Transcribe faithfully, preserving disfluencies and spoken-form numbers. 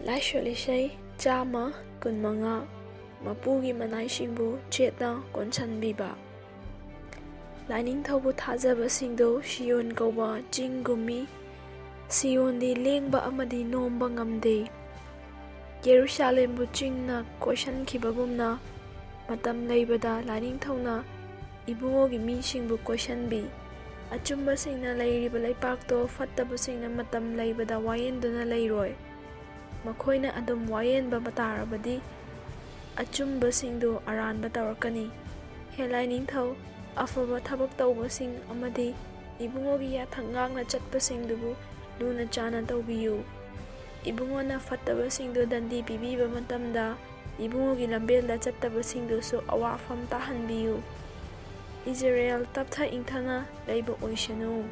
ꯂꯥꯏꯁꯣꯜ ꯏꯁꯩ ꯆꯥꯝꯃ ꯀꯨꯟꯃꯉꯥ꯫ ꯃꯄꯨꯒꯤ ꯃꯅꯥꯏꯁꯤꯡꯕꯨ ꯆꯦꯠꯅ ꯀꯣꯟꯁꯤꯟꯕꯤꯕ꯫ ꯂꯥꯏꯅꯤꯡꯊꯧꯕꯨ ꯊꯥꯖꯕꯁꯤꯡꯗꯨ ꯁꯤꯌꯣꯟ ꯀꯧꯕ ꯆꯤꯡꯒꯨꯝꯃꯤ꯫ ꯁꯤꯌꯣꯟꯗꯤ ꯂꯦꯡꯕ ꯑꯃꯗꯤ ꯅꯣꯝꯕ ꯉꯝꯗꯦ꯫ ꯌꯦꯔꯨꯁꯥꯂꯦꯝꯕꯨ ꯆꯤꯡꯅ ꯀꯣꯏꯁꯤꯟꯈꯤꯕꯒꯨꯝꯅ, ꯃꯇꯝ ꯂꯩꯕꯗ ꯂꯥꯏꯅꯤꯡꯊꯧꯅ ꯏꯕꯨꯡꯉꯣꯒꯤ ꯃꯤꯁꯤꯡꯕꯨ ꯀꯣꯏꯁꯤꯟꯕꯤ꯫ ꯑꯆꯨꯝꯕꯁꯤꯡꯅ ꯂꯩꯔꯤꯕ ꯂꯩꯄꯥꯛꯇꯣ ꯐꯠꯇꯕꯁꯤꯡꯅ ꯃꯇꯝ ꯂꯩꯕꯗ ꯋꯥꯌꯦꯟꯗꯨꯅ ꯂꯩꯔꯣꯏ꯫ ꯃꯈꯣꯏꯅ ꯑꯗꯨꯝ ꯋꯥꯌꯦꯟꯕ ꯇꯥꯔꯕꯗꯤ, ꯑꯆꯨꯝꯕꯁꯤꯡꯗꯨ ꯑꯔꯥꯟꯕ ꯇꯧꯔꯛꯀꯅꯤ꯫ ꯍꯦ ꯂꯥꯏꯅꯤꯡꯊꯧ, ꯑꯐꯕ ꯊꯕꯛ ꯇꯧꯕꯁꯤꯡ ꯑꯃꯗꯤ ꯏꯕꯨꯡꯉꯣꯒꯤ ꯌꯥꯊꯪ ꯉꯥꯛꯅ ꯆꯠꯄꯁꯤꯡꯗꯨꯕꯨ ꯂꯨꯅ ꯆꯥꯟꯅ ꯇꯧꯕꯤꯌꯨ꯫ ꯏꯕꯨꯡꯉꯣꯅ ꯐꯠꯇꯕꯁꯤꯡꯗꯨ ꯗꯟꯗꯤ ꯄꯤꯕꯤꯕ ꯃꯇꯝꯗ, ꯏꯕꯨꯡꯉꯣꯒꯤ ꯂꯝꯕꯦꯜꯗ ꯆꯠꯇꯕꯁꯤꯡꯗꯨꯁꯨ ꯑꯋꯥꯐꯝ ꯇꯥꯍꯟꯕꯤꯌꯨ꯫ ꯏꯖꯔꯦꯜ ꯇꯞꯊ ꯏꯪꯊꯅ ꯂꯩꯕ ꯑꯣꯏꯁꯅꯨ꯫